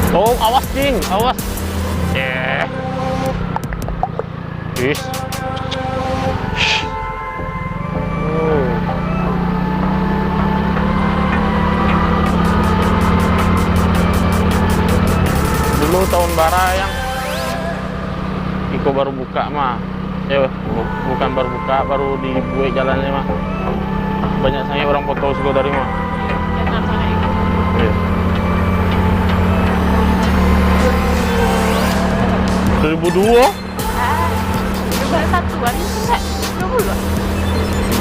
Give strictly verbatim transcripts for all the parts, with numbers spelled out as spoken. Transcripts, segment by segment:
Oh, awas, Cing, awas. Eh. Is. Oh. Dulu tahun bara, Yang. Iko baru buka mah. Eh, bu-, bukan baru buka, baru dibuek jalannyo mah. Banyak sangaik urang foto sagodari mah. Iyo. Dua ribu dua? Ah, dua ribu satu an itu, Kak. Dua puluh.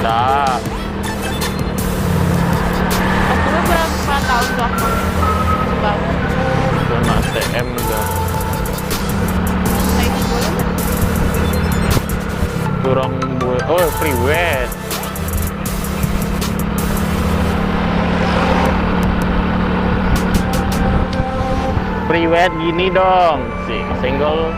Ndak. Aku berapa tahun tu aku baru. Itu anak S T M tu. Naik sepuluh. Kurang buat. Oh, priwet. Priwet gini dong. Si, senggol.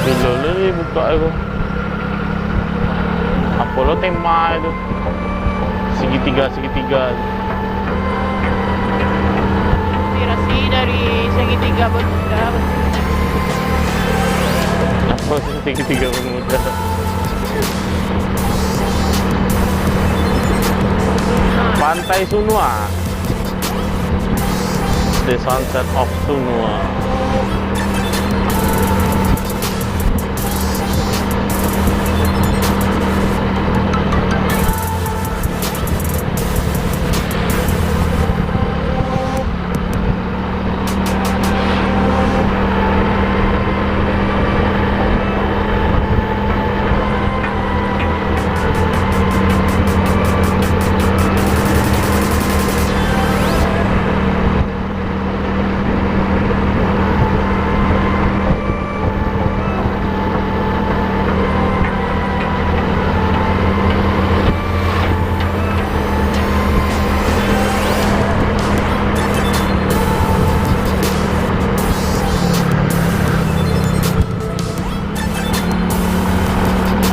Bilo lo dibuka tu. Apo lo tema itu? Segitiga-segitiga. Inspirasi dari segitiga bermuda. Apo segitiga bermuda? Pantai Sunua. The Sunset of Sunua.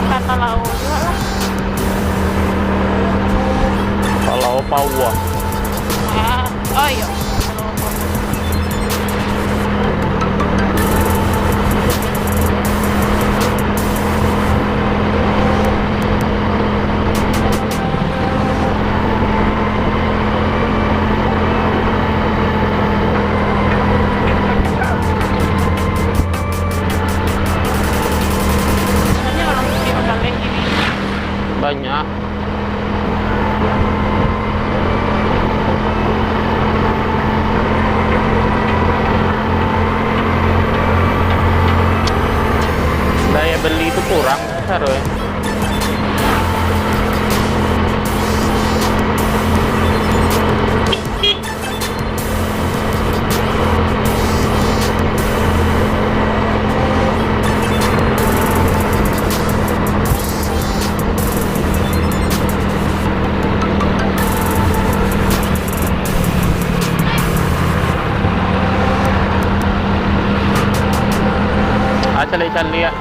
Ka Talawo juo lah. Talawo Pauah. Ah, oh iyo. Banyak orang Bugik Makaleh gini. Banyak. Daya beli tu kurang, sarunnyo. Ah, caliak-caliak.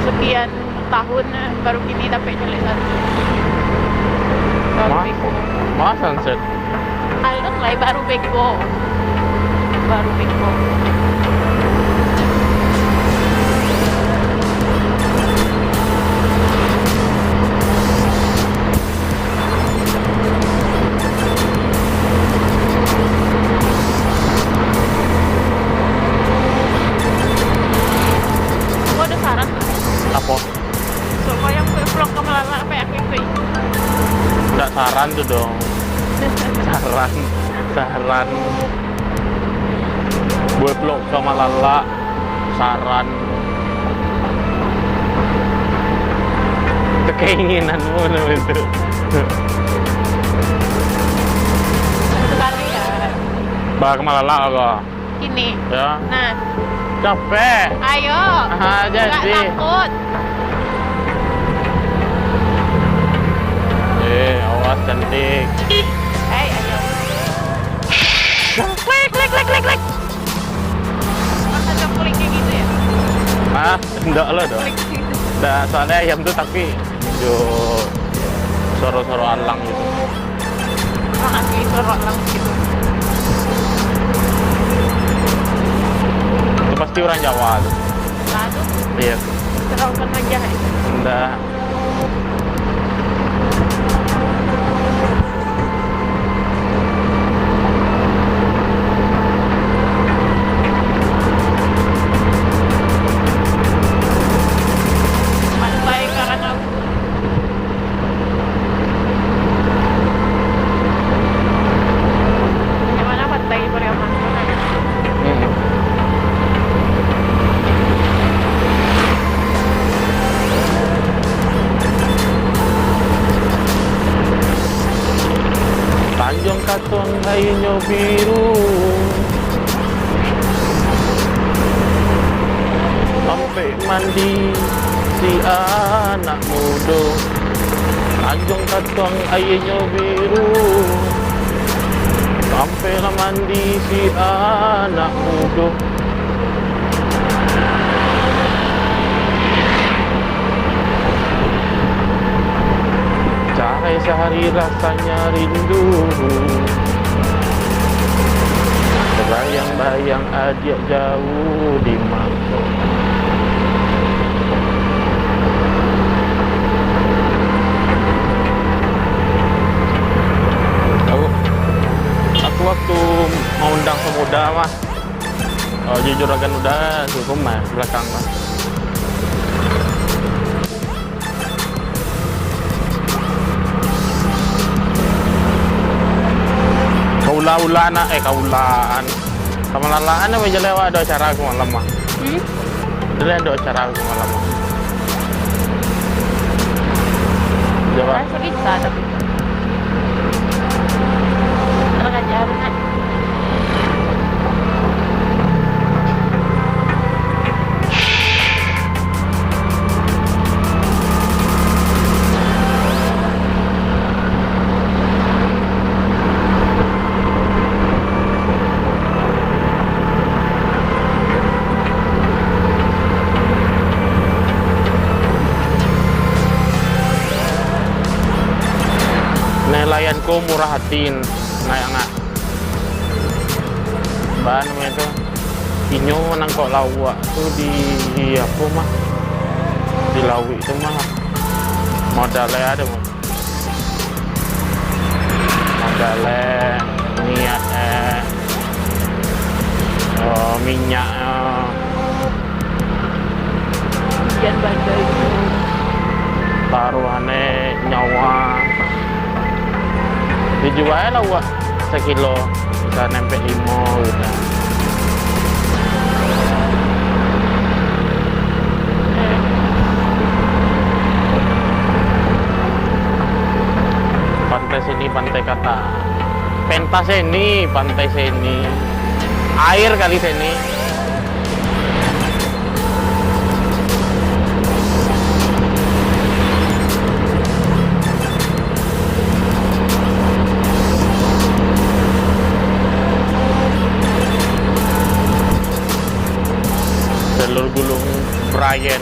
Sekian tahun, eh, baru kini dapek caliak satu. Baru Ma-, beko. Ma sunset? Alun lai, baru beko. Baru beko. Aku ado saran. Apo? Sok payah buek vlog ka Malalak, apo yang aku ikuik? Ndak saran tu dong. Saran, saran. Buek vlog ka Malalak. Saran. Itu keinginanmu namanya itu. Satu kali ya. Ba ka Malalak ko? Kini. Ya. Nah. Capek. Ayo. Ah, jadi. Nggak takut. Eh, awas cantik. Eh, ayo. Ndak lah, doh. Ndak, soalnya ayam tu tapi jo suaro-suaro alang gitu. Emang asli suaro alang gitu. Itu pasti orang Jawa tu. Lah tu. Iya. Terlalu kan aja. Ndak. Pantai Karangabu. Di mana Pantai Pariaman? Hmm. Tanjuang Katuang ainyo biru, tampek mandi si anak mudo. Tanjuang Katuang ainyo biru, tampek lah mandi si anak mudo. Cahai sahari rasanya rindu, terbayang-bayang adiak jauh di mangko. Aku, aku waktu maundang pemuda mah, oh, jujur akan udah cukup mah belakang mah. Kaula-ulaan, eh, kaulaan. Kamalalaan apa jaleh awak ado acara aku malam mah. Hmm? Jaleh ado acara aku malam mah. Jawab. Rasa bisa tapi. Terang aja, Aruna. Nelayan ko murah hati, naiak angak. Baa namonyo tu? Inyo manangkok lauak tu di, di apo mah? Di lauik tu mah. Modal e ado mah. Modal e, niat e, oh, minyak e. Ujan badai tu. Taruahnyo nyawa. Dijual lah wak sakilo, bisa nempek limo gitu. Pantai sini, pantai kata. Pentas sini, pantai sini. Air kali sini. Jalur Gulung Brayan.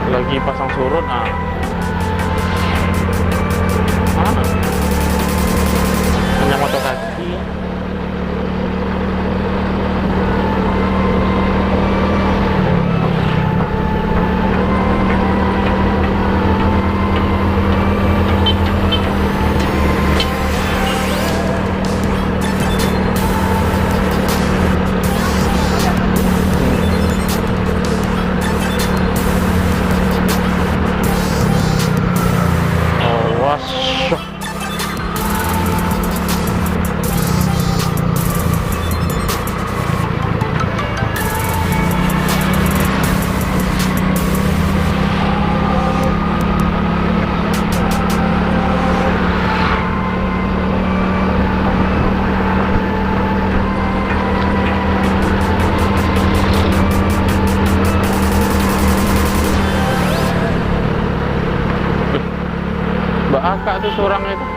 Lagi pasang surut, ah. Ah. Hanya motor kaki. Urang itu.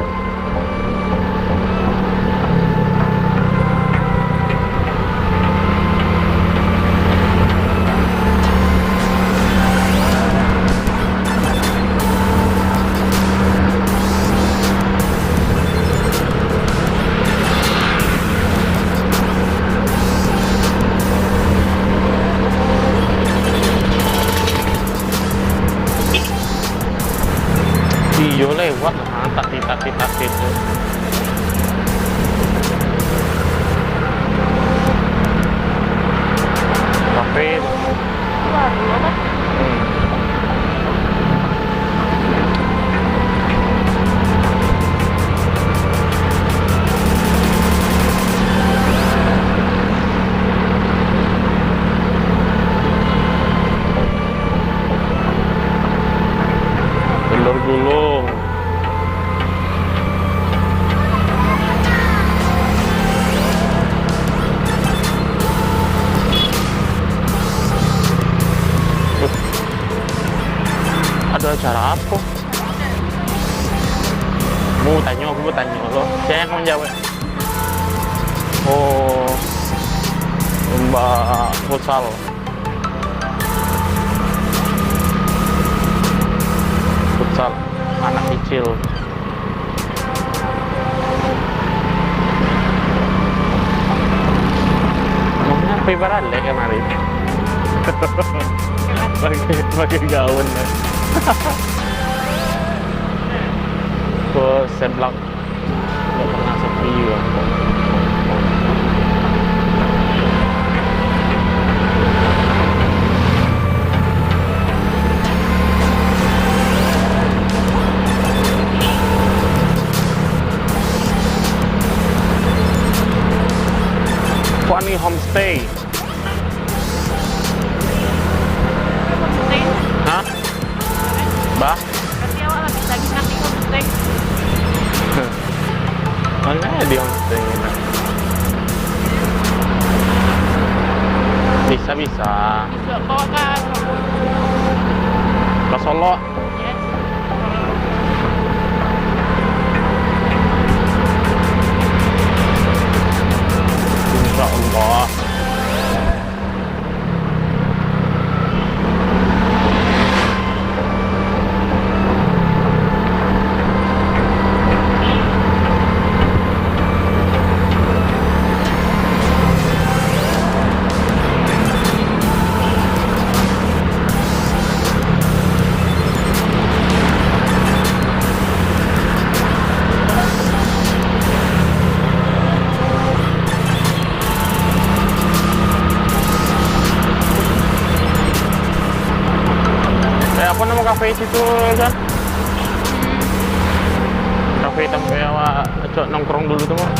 Iyo, lewat lah, taksi, taksi, taksi tu. Kafe tu. Hmm. Telur gulung. Ado acara apo? Mau tanyo, aku mau tanyo lo. Sia nan manjawab? Oh, lomba futsal. Futsal, anak kecil. Mangapa ibarat lek kamari? Pakai, pakai gaun lah. Ko seblak. Nggak pernah sepi, Bang. Funny Homestay. Hah? Bah? Berarti awak lah bisa nginap di homestay. Mana di homestay nginap? Bisa, bisa. Bisa bawa ka Solok. Ka Solok? Yes. Insya Allah. Eh, apo namo kafe situ, San? Kafe tampek awak acok nongkrong dulu tu, Mak?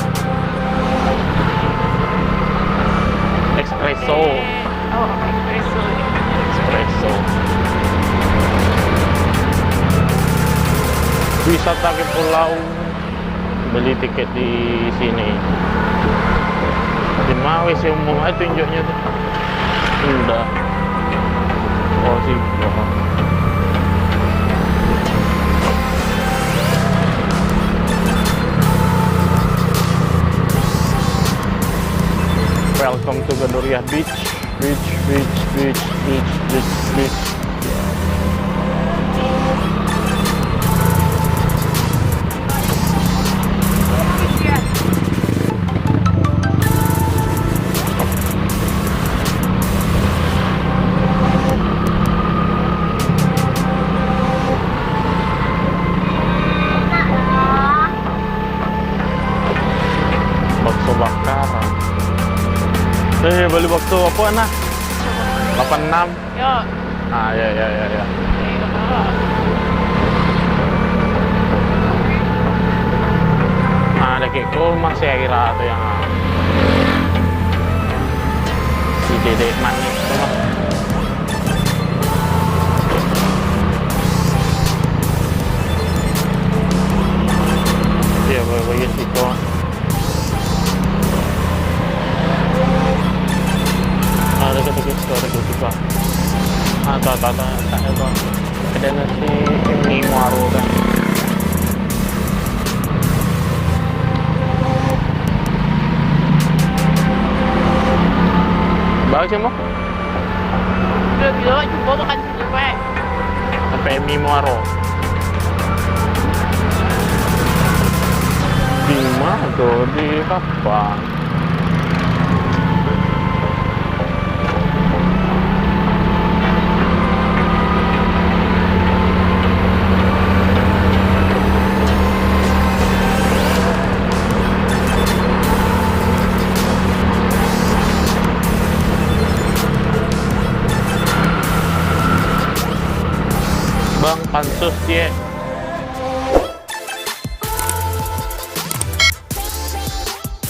Espresso. Oh, espresso. Espresso. Wisata ke pulau. Beli tiket di sini. Di ma wc umum ai tunjuknyo tu? Indak. Oh, siko. Welcome to Gondoriah Beach. Beach, beach, beach, beach, beach, beach. Bakso bakar. Eh, bali bakso apo, nah? Lapan enam. Yo. Ah, ya, ya, ya, ya. Ah, dakek ko masih Aira tu yang, ah, si dedek manis tu mah. Iya, bagus sih kok. Ah, ada kata gitu, ada gitu, Pak. Ah, tak, tak, tak, tak, tak. Ada nasi ini muaro kan. Macam apa? Gilo-gilo, cubo makan sini, weh. Sampai mi muaro. Di ma tu? Di Kapang. Bang, pansus ciek.